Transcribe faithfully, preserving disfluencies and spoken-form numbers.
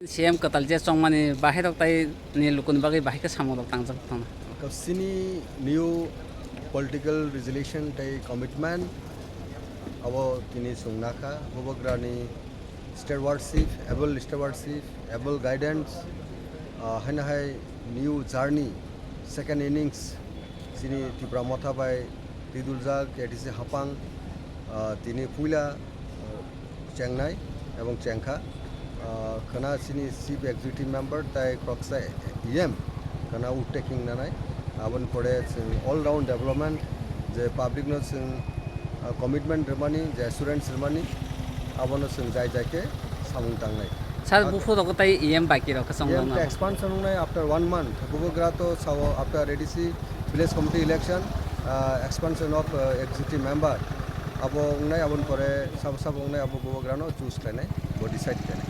C M kwtal je chongmani bahai rok tai ni lukuni bagwi bahai khe samung rok tangjak tongna. Sini new political resolution tei commitment abo tini chwng nakha, Bubagrani stewardship, able stewardship, able guidance, ah, haino hai new journey, second innings, chini Tipra Motha bai twiduljak A D C hapang, ah, tini puila, ah, chengnai ebong chengkha. Ah, khwna chini chief executive member tai khoroksa E M khwna wood taking nanai. Aboni pore chwng all round development je public no chwng, ah, commitment rwmani, je assurance rwmani, abono chwng jai jai khe samung tangnai. Sir, ah, buphuru rok tai E M baki rok khe chongjak E M na? Expansion wngnai after one month. Bubagra to sao after A D C village committee election, ah, expansion of, ah, executive member. Abo wngnai, aboni pore sabo sabo wngnai, abo Bubagrano choose khlainai, bo decide khlainai.